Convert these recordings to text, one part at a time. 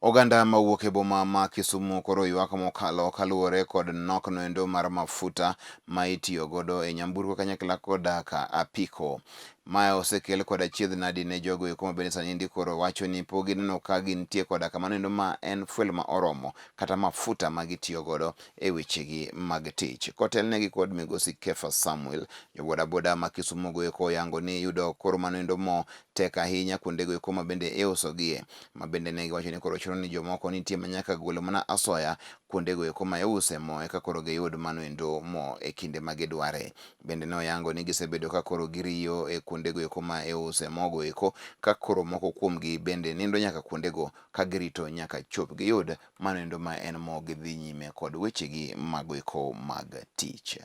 Oganda mawuok e boma ma Kisumu koro ywak mokalo kaluwore kod nok noendo mar mafuta ma itiyo godo e nyamburko kanyakla koda ka apiko. Mae osekel kod achiedh nadi ne jogo eko ma bende sani koro wacho ni pok gineno ka gintie koda kamano endo ma en fuel ma oromo kata mafuta ma gitiyo godo e wechegi mag tich. Kotelnegi kod migosi Kefa Samuel, jobodaboda ma Kisumu go eko oyango ni yudo koro mano endo mo tek ahinya kuondego eko ma bende iusogie, ma bende ne giwacho ni koro chuno ni jomoko nitie ma nyaka golo mana asoya kuondego eko ma iuse mo eka koro giyud mano endo mo e kinde ma gidware. Bende ne oyango ni gisebedo ka koro giriyo e kuondego eko ma iuse mogo eko ka koro moko kuomgi bende nindo nyaka kuondego ka girito nyaka chop giyud mano endo ma en mo gidhi nyime kod wechegi mago eko mag tich.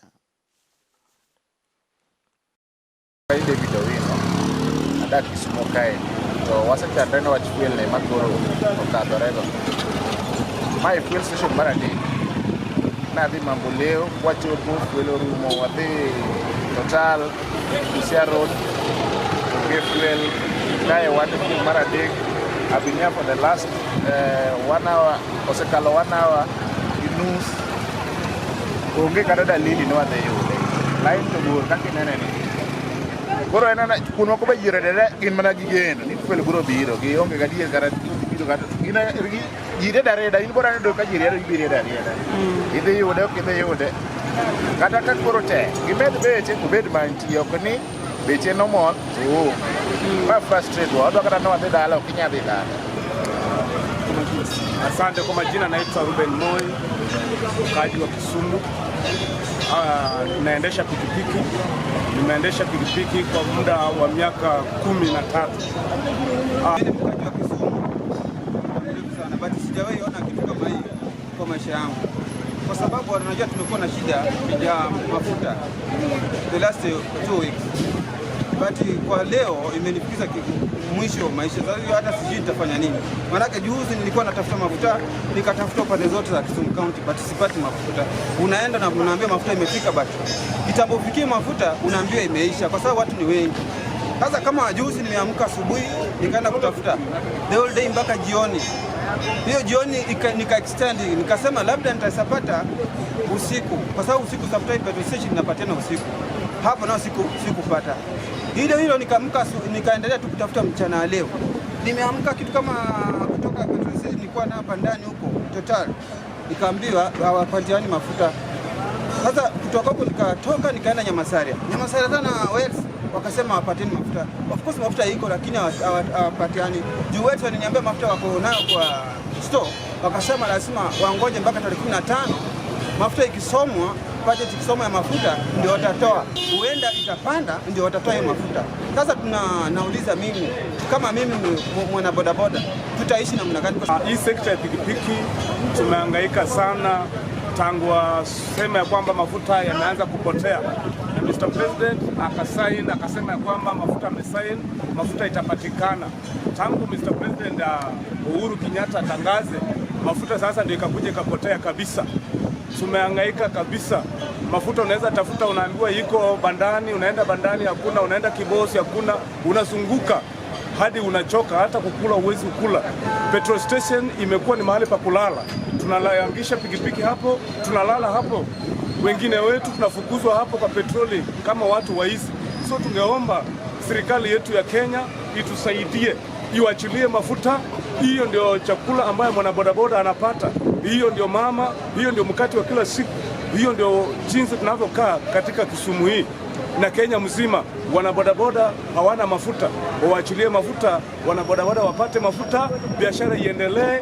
David Owino, adak Kisumu kae, to wasechandre ne wach fuel ne makoro okadhorego. Mae fuel station mar adek. Nadhi Mamboleo, kwachopo fuel orumo, wadhi Total, Busia Road, onge fuel. Kae wan e fuel mar adek. I've been here for the last 1 hour, osekalo 1 hour gi nus. Onge kata dalili ni wadhi yude. Line to bor kaka inene ni. Koro en ana kuond moko be ji oredore gin mana gi geno ni fuel biro biro, gionge gadier kata biro kata gin ji riedo arieda. In bora yudo ka ji riedo, ibiro riedo arieda, idhi yude ok idhi yude. Kata ka koro tek, gimed beche obed mantie, ok ni beche nomol to onge ma frustrate wa. Wadwa kata ni wadhi dala, ok inyal dhi dala. Asante. Kwa majina naitwa Ruben Moi, mkaaji wa Kisumu. Naendesha pikipiki. Nimeendesha pikipiki kwa muda wa miaka 13. Mimi ni mkaaji wa Kisumu mrefu sana, but sijawahi ona kitu kama hii kwa maisha yangu, kwa sababu unajua tumekuwa na shida ya mafuta the last 2 weeks, but kwa leo imenifikisha mwisho maisha. Sasa hiyo hata sijui nitafanya nini, maanake juzi nilikuwa natafuta mafuta, nikatafuta pande zote za Kisumu County, but sipati mafuta. Unaenda na unaambia mafuta imefika, but kitambo ufikie mafuta unaambiwa imeisha, kwa sababu watu ni wengi. Sasa kama juzi nimeamka asubuhi nikaenda kutafuta the whole day mpaka jioni. Hiyo jioni nika extend, nikasema labda nitasapata usiku, kwa sababu usiku sometimes petrol station inapatikana usiku. Hapo nao sikupata. Hilo hilo nikaamka nikaendelea tu kutafuta mchana wa leo. Nimeamka kitu kama kutoka petrol station nilikuwa na hapa ndani huko Total. Nikaambiwa hawapatiani mafuta. Sasa kutoka huko nikatoka nikaenda Nyamasaria. Nyamasaria tena Wales wakasema hawapatiani mafuta. Of course mafuta iko lakini hawapatiani. Juu wetu waliniambia mafuta wako nayo kwa store. Wakasema lazima wangoje mpaka tarehe 15 mafuta ikisomwa, budget ikisomwa ya mafuta ndio watatoa. Huenda itapanda ndio watatoa hiyo mafuta. Sasa tuna nauliza mimi kama mimi mwana bodaboda tutaishi namna gani? Hii sekta ya pikipiki tumehangaika sana tangu waseme ya kwamba mafuta yameanza kupotea, na Mr. President akasign akasema ya kwamba mafuta amesign, mafuta itapatikana. Tangu Mr. President Uhuru Kenyatta atangaze mafuta, sasa ndio ikakuja ikapotea kabisa. Tumehangaika kabisa. Mafuta unaweza tafuta, unaambiwa iko bandani, unaenda bandani hakuna, unaenda Kibos hakuna, unazunguka hadi unachoka, hata kukula huwezi kukula. Petrol station imekuwa ni mahali pa kulala, tunalaangisha pikipiki hapo, tunalala hapo, wengine wetu tunafukuzwa hapo kwa petroli kama watu waizi. So tungeomba serikali yetu ya Kenya itusaidie, iwachilie mafuta. Hiyo ndio chakula ambayo mwanabodaboda anapata, hiyo ndio mama, hiyo ndio mkate wa kila siku, hiyo ndio jinsi tunavyokaa katika Kisumu hii na Kenya mzima. Wanabodaboda hawana mafuta, wawaachilie mafuta, wanabodaboda wapate mafuta, biashara iendelee.